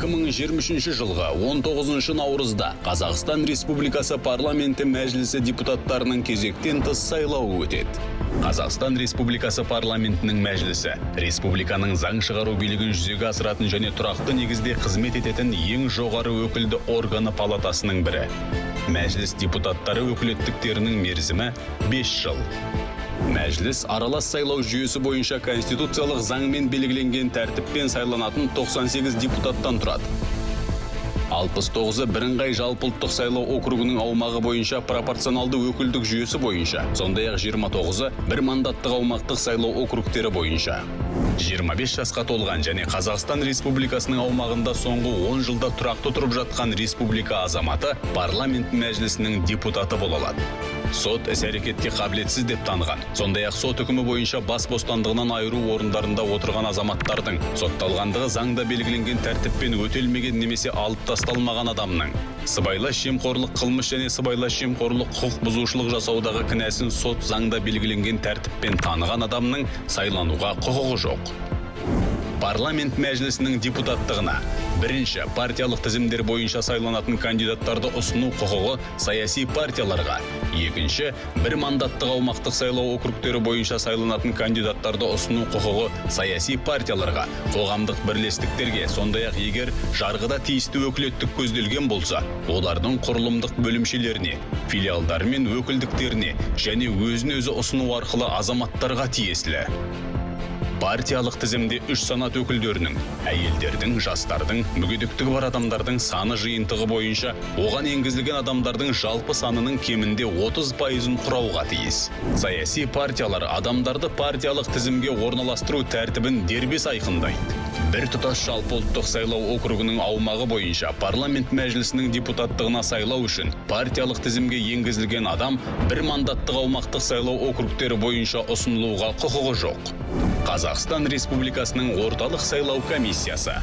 2023 жылғы 19 наурызда Қазақстан Республикасы Парламенті Мәжілісі депутаттарының кезектен тыс сайлауы өтеді. Қазақстан Республикасы Парламентінің Мәжілісі республиканың заң шығару билігін жүзеге асыратын және тұрақты негізде қызмет ететін ең жоғары өкілді органы палатасының бірі. Мәжіліс депутаттары өкілеттіктерінің мерзімі 5 жыл. Мәжіліс аралас сайлау жүйесі бойынша конституциялық заңмен белгіленген тәртіппен сайланатын 98 депутаттан тұрады. 69-ы бірыңғай жалпыұлттық сайлау округінің аумағы бойынша пропорционалды өкілдік жүйесі бойынша, сондай-ақ 29-ы бір мандаттық аумақтық сайлау округтері бойынша. 25 жасқа толған және Қазақстан Республикасының аумағында соңғы 10 жылда тұрақты тұрып жатқан республика азаматы парламент Мәжілісінің депутаты бола алады. Сот іс әрекетке қабілетсіз деп таныған, сондай-ақ сот үкімі бойынша бас бостандығынан айыру орындарында отырған азаматтардың, сотталғандығы заңда белгіленген тәртіппен өтелмеген немесе алып тасталмаған адамның, сыбайлас жемқорлық қылмыс және сыбайлас жемқорлық құқық бұзушылық жасаудағы кінәсін сот заңда белгіленген тәртіппен таныған адамның сайлануға құқығы жоқ. Парламент Мәжілісінің депутаттығына бірінші партиялық тізімдер бойынша сайланатын кандидаттарды ұсыну құқығы саяси партияларға, екінші бір мандаттық аумақтық сайлау округтері бойынша сайланатын кандидаттарды ұсыну құқығы саяси партияларға, қоғамдық бірлестіктерге, сондай-ақ егер жарғыда тиісті өкілеттік көзделген болса, олардың құрылымдық бөлімшелеріне, филиалдары мен өкілдіктеріне және өзін өзі ұсыну арқылы азаматтарға тиесілі. Партиялық тізімде үш санат өкілдерінің, әйелдердің, жастардың, мүгедектігі бар адамдардың саны жиынтығы бойынша оған енгізілген адамдардың жалпы санының кемінде 30 пайызын құрауға тиіс. Саяси партиялар адамдарды партиялық тізімге орналастыру тәртібін дербес айқындайды. Бір тұтас жалпы ұлттық сайлау округінің аумағы бойынша парламент Мәжілісінің депутаттығына сайлау үшін партиялық тізімге енгізілген адам бір мандаттық аумақтық сайлау округтері бойынша ұсынылуға құқығы жоқ. Қазақстан Республикасының Орталық сайлау комиссиясы.